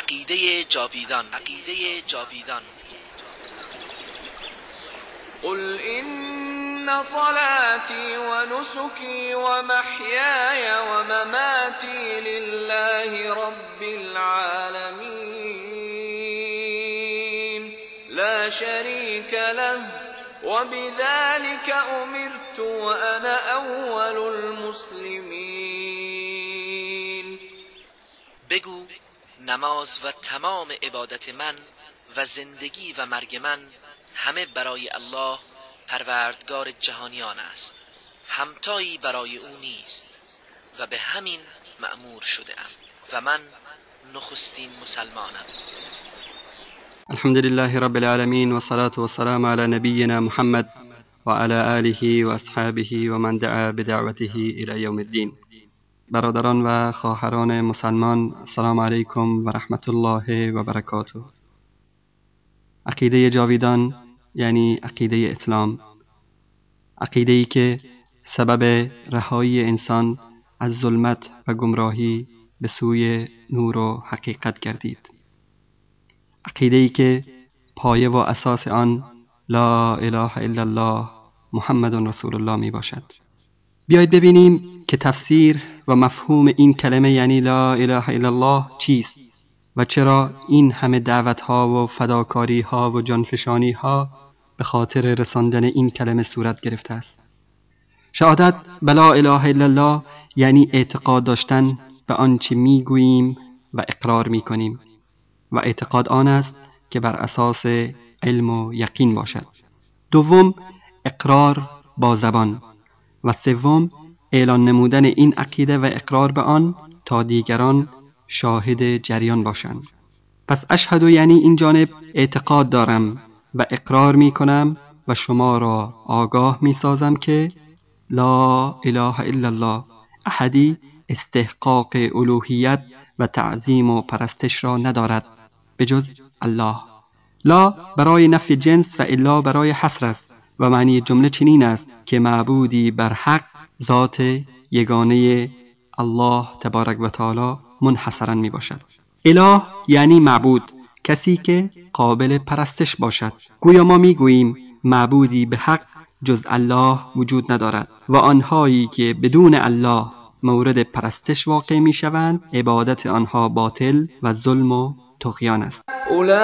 عقیده جاویدان، عقیده جاویدان. قل إن صلاتي ونسكي ومحياي ومماتي لله رب العالمين لا شريك له وبذلك أمرت وأنا أول المسلمين. بگو نماز و تمام عبادت من و زندگی و مرگ من همه برای الله پروردگار جهانیان است، همتایی برای او نیست و به همین مأمور شده ام و من نخستین مسلمانم. الحمد لله رب العالمين والصلاة والسلام على نبينا محمد وعلى آله وأصحابه ومن دعا بدعوته إلى يوم الدين. برادران و خواهران مسلمان، السلام علیکم و رحمت الله و برکاته. عقیده جاویدان یعنی عقیده اسلام، عقیده‌ای که سبب رهایی انسان از ظلمت و گمراهی به سوی نور و حقیقت گردید، عقیده‌ای که پایه و اساس آن لا اله الا الله محمد رسول الله می باشد. بیایید ببینیم که تفسیر و مفهوم این کلمه یعنی لا اله الا الله چیست و چرا این همه دعوت‌ها و فداکاری‌ها و جانفشانی‌ها به خاطر رساندن این کلمه صورت گرفته است. شهادت به لا اله الا الله یعنی اعتقاد داشتن به آنچه میگوییم و اقرار میکنیم و اعتقاد آن است که بر اساس علم و یقین باشد. دوم، اقرار با زبان و سوم، اعلان نمودن این عقیده و اقرار به آن تا دیگران شاهد جریان باشند. پس اشهد یعنی این جانب اعتقاد دارم و اقرار می کنم و شما را آگاه می سازم که لا اله الا الله احدی استحقاق الوهیت و تعظیم و پرستش را ندارد به جز الله. لا برای نفی جنس و الا برای حصر است و معنی جمله چنین است که معبودی بر حق ذات یگانه الله تبارک و تعالی منحصرا می باشد. اله یعنی معبود، کسی که قابل پرستش باشد. گویا ما می گوییم معبودی به حق جز الله وجود ندارد و آنهایی که بدون الله مورد پرستش واقع می شوند عبادت آنها باطل و ظلم و طغیان است. اولئک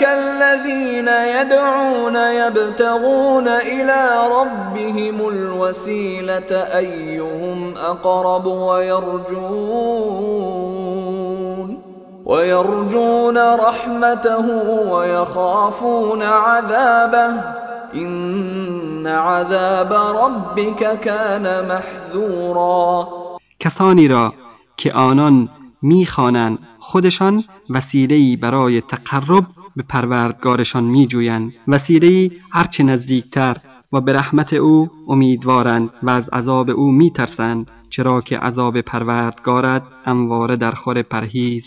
الذین یدعون یبتغون الی ربهم الوسیلة ایهم اقرب ویرجون رحمته ویخافون عذابه ان عذاب ربک کان محذورا. کسانی را که آنان میخوانند خودشان وسیله‌ای برای تقرب به پروردگارشان میجویند، وسیله‌ای هرچه نزدیکتر و به رحمت او امیدوارند و از عذاب او میترسند، چرا که عذاب پروردگارت همواره در خور پرهیز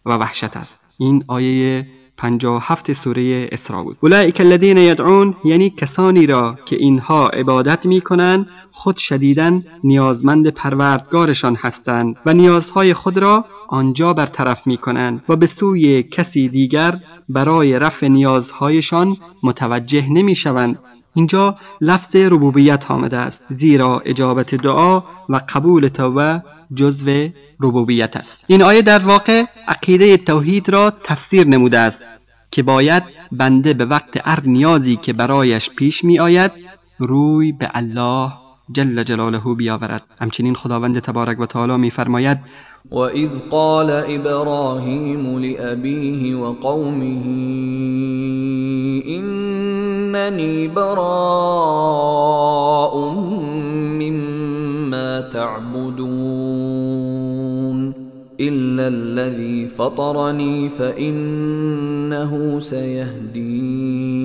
و وحشت است. این آیه 57 سوره اسراء بود. اولئک الذین یدعون یعنی کسانی را که اینها عبادت میکنند خود شدیداً نیازمند پروردگارشان هستند و نیازهای خود را آنجا برطرف میکنند و به سوی کسی دیگر برای رفع نیازهایشان متوجه نمیشوند. اینجا لفظ ربوبیت آمده است، زیرا اجابت دعا و قبول توبه جزو ربوبیت است. این آیه در واقع عقیده توحید را تفسیر نموده است که باید بنده به وقت هر نیازی که برایش پیش می آید روی به الله جل جلاله بیاورد. همچنین خداوند تبارک و تعالی می فرماید: وَإِذْ قَالَ إِبْرَاهِيمُ لِأَبِيهِ وَقَوْمِهِ إِنَّنِي بَرَاءٌ مِّمَّا تَعْبُدُونَ إِلَّا الَّذِي فَطَرَنِي فَإِنَّهُ سَيَهْدِينِ.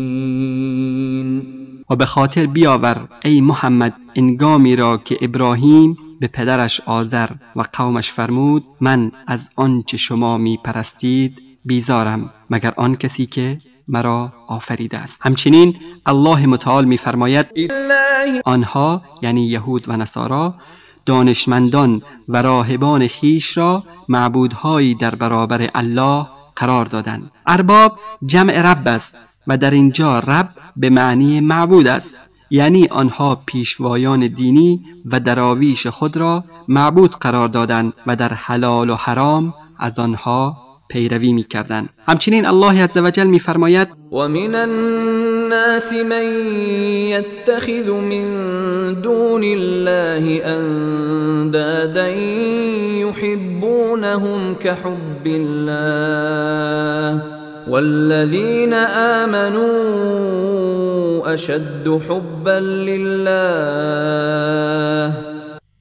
و به خاطر بیاور ای محمد انگامی را که ابراهیم به پدرش آذر و قومش فرمود من از آنچه شما می پرستید بیزارم مگر آن کسی که مرا آفریده است. همچنین الله متعال می فرماید آنها یعنی یهود و نصارا دانشمندان و راهبان خیش را معبودهایی در برابر الله قرار دادند. ارباب جمع رب است و در اینجا رب به معنی معبود است، یعنی آنها پیشوایان دینی و دراویش خود را معبود قرار دادند و در حلال و حرام از آنها پیروی می‌کردند. همچنین الله عزوجل می‌فرماید: و من الناس من یتخذ من دون الله اندادا یحبونهم كحب الله والذین آمنوا اشد حبا لله.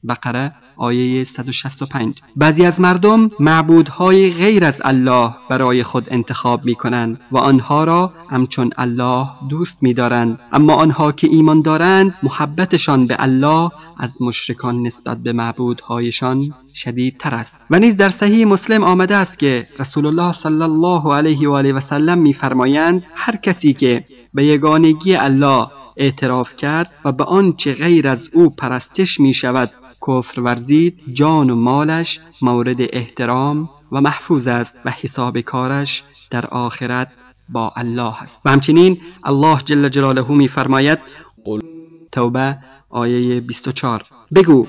بقره آیه 165. بعضی از مردم معبودهای غیر از الله برای خود انتخاب می کنند و آنها را همچون الله دوست می دارند، اما آنها که ایمان دارند محبتشان به الله از مشرکان نسبت به معبودهایشان شدیدتر است. و نیز در صحیح مسلم آمده است که رسول الله صلی الله علیه و آله و سلم می فرمایند: هر کسی که به یگانگی الله اعتراف کرد و به آنچه غیر از او پرستش می شود کفر ورزید، جان و مالش مورد احترام و محفوظ است و حساب کارش در آخرت با الله است. و همچنین الله جل جلاله می فرماید، توبه آیه 24: بگو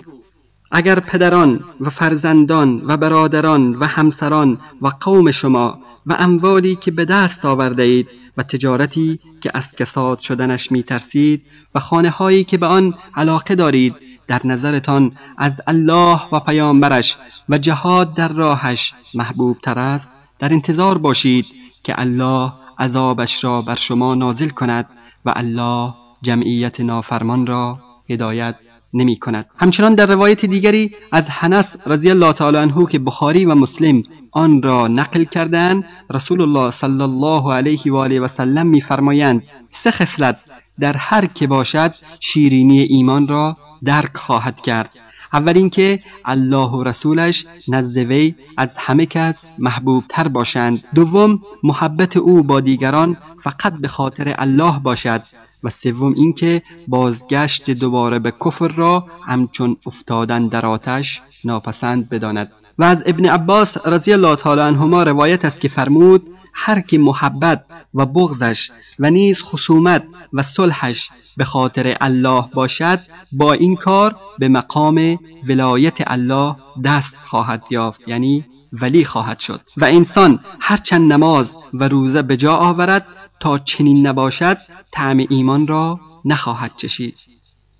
اگر پدران و فرزندان و برادران و همسران و قوم شما و اموالی که به دست آورده اید و تجارتی که از کساد شدنش می ترسید و خانه هایی که به آن علاقه دارید در نظرتان از الله و پیامبرش و جهاد در راهش محبوب تر است، در انتظار باشید که الله عذابش را بر شما نازل کند و الله جمعیت نافرمان را هدایت نمی کند. همچنان در روایت دیگری از انس رضی الله تعالی عنه که بخاری و مسلم آن را نقل کردند، رسول الله صلی الله علیه و آله و سلم می‌فرمایند: سه خصلت در هر که باشد شیرینی ایمان را درک خواهد کرد. اول اینکه الله و رسولش نزد وی از همه کس محبوب تر باشند. دوم، محبت او با دیگران فقط به خاطر الله باشد. و سوم اینکه بازگشت دوباره به کفر را همچون افتادن در آتش ناپسند بداند. و از ابن عباس رضی الله تعالی عنهما روایت است که فرمود: هر که محبت و بغضش و نیز خصومت و صلحش به خاطر الله باشد، با این کار به مقام ولایت الله دست خواهد یافت، یعنی ولی خواهد شد. و انسان هرچند نماز و روزه به جا آورد تا چنین نباشد طعم ایمان را نخواهد چشید،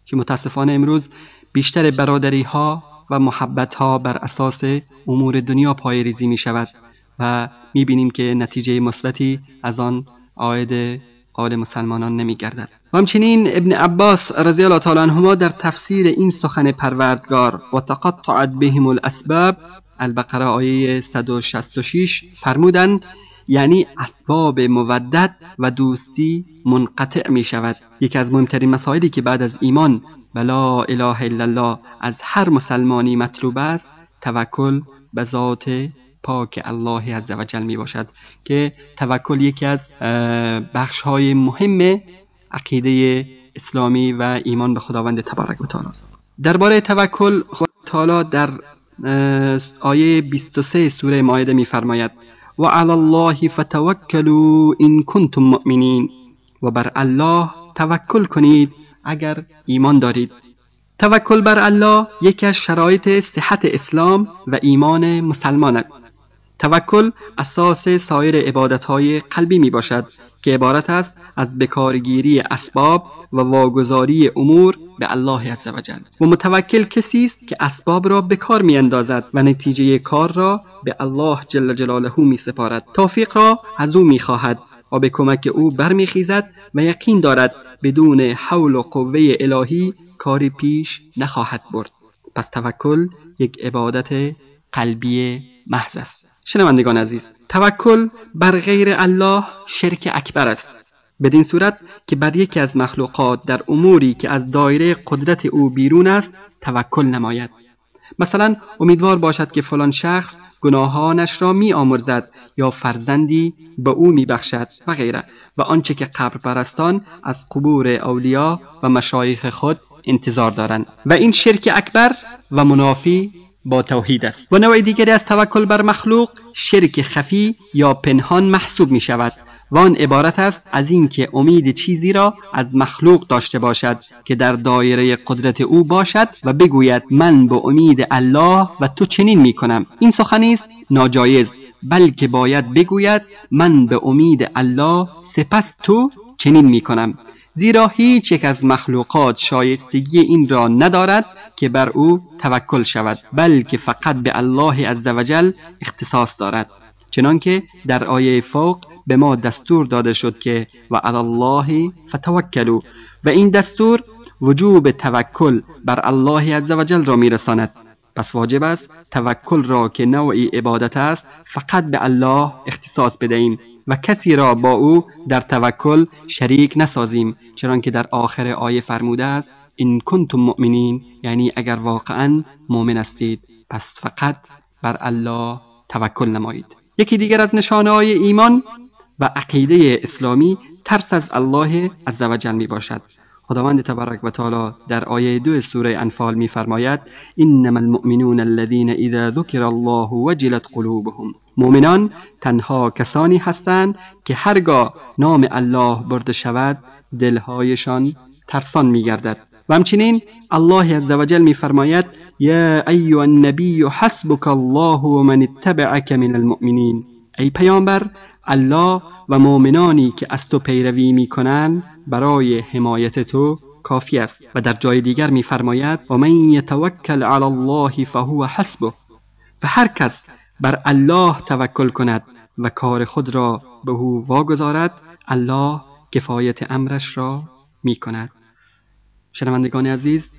که متاسفانه امروز بیشتر برادری ها و محبت ها بر اساس امور دنیا پایه‌ریزی می شود و می بینیم که نتیجه مثبتی از آن عاید آل مسلمانان نمی گردد. و همچنین ابن عباس رضی الله تعالی عنهما در تفسیر این سخن پروردگار و تقطعت بهم الاسباب، البقره آیه 166، فرمودند: یعنی اسباب مودت و دوستی منقطع می شود. یکی از مهمترین مسائلی که بعد از ایمان و لا اله الا الله از هر مسلمانی مطلوب است، توکل به ذات پاک الله عزوجل می باشد، که توکل یکی از بخش های مهم عقیده اسلامی و ایمان به خداوند تبارک و تعالی است. درباره توکل تعالی در آیه 23 سوره مائده می فرماید: و علی الله فتوکلوا ان کنتم مؤمنین، و بر الله توکل کنید اگر ایمان دارید. توکل بر الله یکی از شرایط صحت اسلام و ایمان مسلمان است. توکل اساس سایر عبادت‌های قلبی می باشد که عبارت است از بکارگیری اسباب و واگذاری امور به الله عزوجل. و متوکل کسی است که اسباب را به کار می اندازد و نتیجه کار را به الله جل جلاله می سپارد. توفیق را از او می خواهد و به کمک او برمیخیزد و یقین دارد بدون حول و قوه الهی کاری پیش نخواهد برد. پس توکل یک عبادت قلبی محض است. شنوندگان عزیز، توکل بر غیر الله شرک اکبر است، بدین صورت که بر یکی از مخلوقات در اموری که از دایره قدرت او بیرون است توکل نماید. مثلا امیدوار باشد که فلان شخص گناهانش را می آمرزد یا فرزندی به او می بخشد و غیره، و آنچه که قبر پرستان از قبور اولیا و مشایخ خود انتظار دارند و این شرک اکبر و منافی با توحید است. و نوع دیگری از توکل بر مخلوق شرک خفی یا پنهان محسوب می شود و آن عبارت است از اینکه امید چیزی را از مخلوق داشته باشد که در دایره قدرت او باشد و بگوید من به امید الله و تو چنین می کنم. این سخنی است ناجایز، بلکه باید بگوید من به امید الله سپس تو چنین می کنم، زیرا هیچ یک از مخلوقات شایستگی این را ندارد که بر او توکل شود، بلکه فقط به الله عزوجل اختصاص دارد، چنانکه در آیه فوق به ما دستور داده شد که و علی الله فتوکلوا، و این دستور وجوب توکل بر الله عزوجل را میرساند. پس واجب است توکل را که نوعی عبادت است فقط به الله اختصاص بدهیم و کسی را با او در توکل شریک نسازیم، چنانکه در آخر آیه فرموده است ان کنتم مؤمنین، یعنی اگر واقعا مؤمن هستید پس فقط بر الله توکل نمایید. یکی دیگر از نشانه‌های ایمان و عقیده اسلامی ترس از الله عزوجل می باشد. خداوند تبارک و تعالی در آیه 2 سوره انفال می‌فرماید انما المؤمنون الذين اذا ذکر الله وجلت قلوبهم. مؤمنان تنها کسانی هستند که هرگاه نام الله برده شود دلهایشان ترسان می‌گردد. و همچنین الله عزوجل می‌فرماید یا ایها النبی حسبک الله و من اتبعک من المؤمنین. ای پیامبر، الله و مؤمنانی که از تو پیروی می‌کنند برای حمایت تو کافی است. و در جای دیگر می‌فرماید و من یتوکل علی الله فهو حسبه. و هر کس بر الله توکل کند و کار خود را به او واگذارد، الله کفایت امرش را می‌کند. شنوندگان عزیز،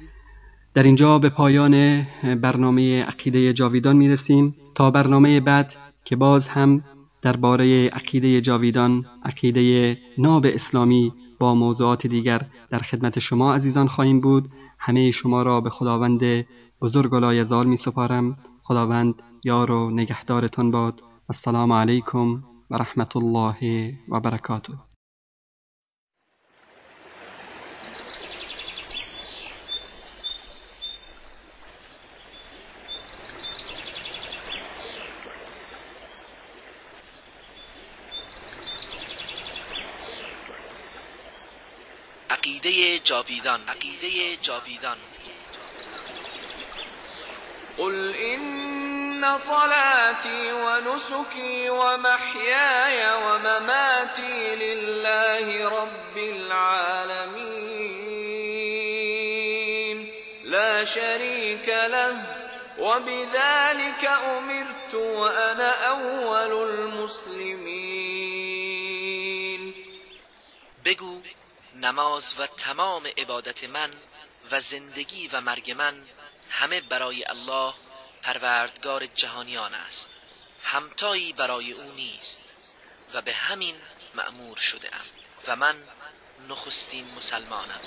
در اینجا به پایان برنامه عقیده جاویدان می‌رسیم. تا برنامه بعد که باز هم درباره عقیده جاویدان، عقیده ناب اسلامی با موضوعات دیگر در خدمت شما عزیزان خواهیم بود. همه شما را به خداوند بزرگ و لایزال می سپارم. خداوند یار و نگهدارتان باد. السلام علیکم و رحمت الله و برکاته. عقیده جاویدان، عقیده جاویدان. قل إن صلاتي ونسكي ومحياي ومماتي لله رب العالمين لا شريك له وبذلك أمرت وأنا أول المسلمين. بگو نماز و تمام عبادت من و زندگی و مرگ من همه برای الله پروردگار جهانیان است، همتایی برای او نیست و به همین مأمور شده ام و من نخستین مسلمانم.